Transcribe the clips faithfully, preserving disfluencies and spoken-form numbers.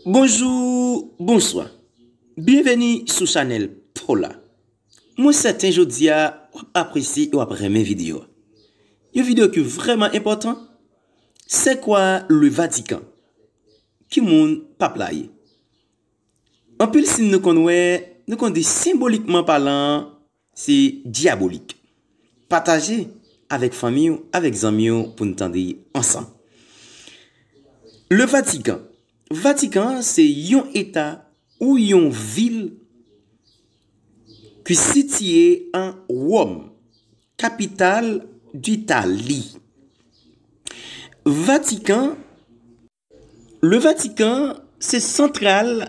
Bonjou, bonswa. Byenveni sou chanèl Paula. Mwen sèten jodi a w ap apresye e w ap renmen videyo a. Yon videyo ki vrèman enpòtan. C'est quoi le Vatican? Ki moun pap la ye? Anpil siy nou konn wè, nou konn di senbolikman palan, se dyabolik. Pataje avèk fanmi w, avèk zanmi w pou n tande ansanm. Le Vatican. Vatican se yon eta ou yon vil ki sitiye an Wòm, kapital Ditali. Vatican, le Vatican se santral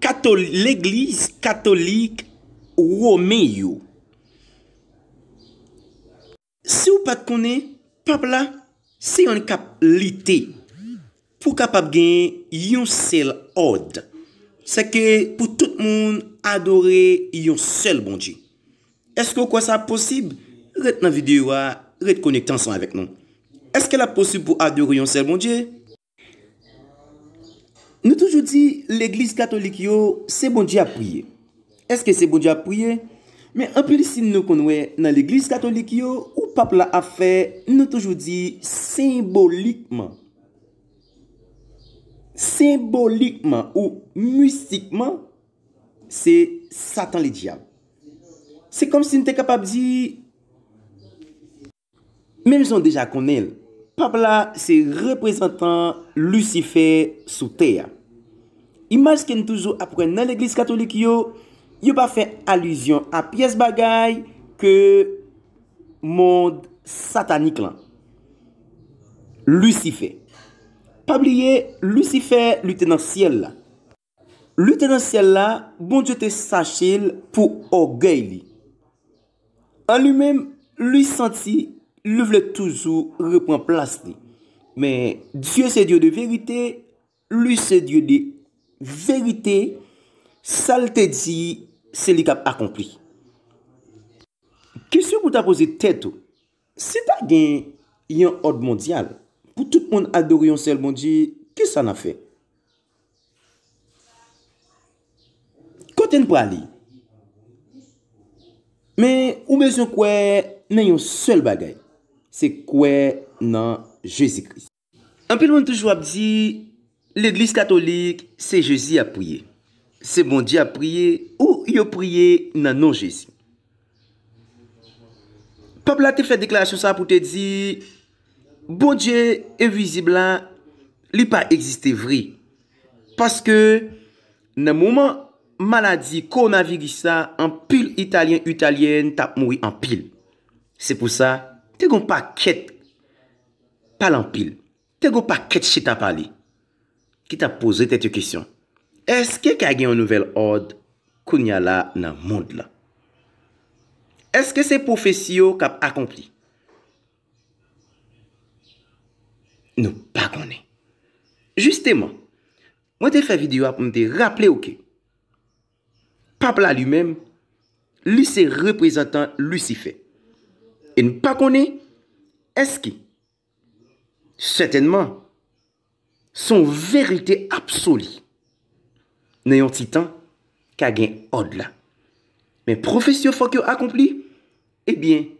katol-, legliz katolik women yo. Si w pa t konnen, pap la se yon k ap lite pou kapab gen yon sèl òd. Sèke pou tout moun adore yon sèl Bondye. Èske w kwè sa posib? Ret nan videyo a, ret konekte ansanm avèk nou. Èske l ap posib pou adore yon sèl Bondye? Nou toujou di legliz katolik yo se Bondye ap priye. Èske se Bondye ap priye? Men anpil siy nou konn wè nan legliz katolik yo ou pap la ap fè, nou toujou di senbolikman. Senbolikman ou mistikman, se Satan Ledyab. Se kòmsi n te kapab di, menm jan w deja konnen l, pap la se reprezantan Lisifè sou tè a. Imaj ke n toujou ap wè nan legliz katolik yo, yo pa fè alizyon a pyès bagay ke mond satanik lan. Lisifè. Pa bliye, Lisifè li te nan syèl la. Li te nan syèl la, Bondye te chache l pou ògèy li. An li menm, li santi li vle toujou repran plas li. Men Dye se Dye de verite, li se Dye de verite, sa l te di, se li k ap akonpli. Kesyon pou w ta poze tèt ou, si ta gen yon òd mondyal pou tout moun adore yon sèl Bondye, kisa n ap fè? Kote n prale? Men ou bezwen kwè nan yon sèl bagay, se kwè nan Jezikri. Anpil moun toujou ap di, legliz katolik, se Jezi y ap priye. Se Bondye y ap priye, ou yo priye nan non Jezi. Pap la te fè deklarasyon sa pou te di, Bondye envizib la, li pa egziste vre. Paske nan moman maladi kowonaviris sa, anpil Italyen, Italyèn t ap mouri anpil. Se pou sa, te gen yon pakèt, pale anpil. Te gen yon pakèt chita pale ki t ap poze tèt yo kesyon. Èske ka gen yon nouvèl òd kounye a la nan mond lan? Èske se pwofesi yo k ap akonpli? Nou pa konnen. Jisteman, mwen te fè videyo a pou m te raple w ke pap la li menm, li se reprezantan Lisifè. E n pa konnen èske, sètènman, se yon verite absoli. Nan yon ti tan, ka gen òd la. Men pwofesi yo fòk yo akonpli. Ebyen,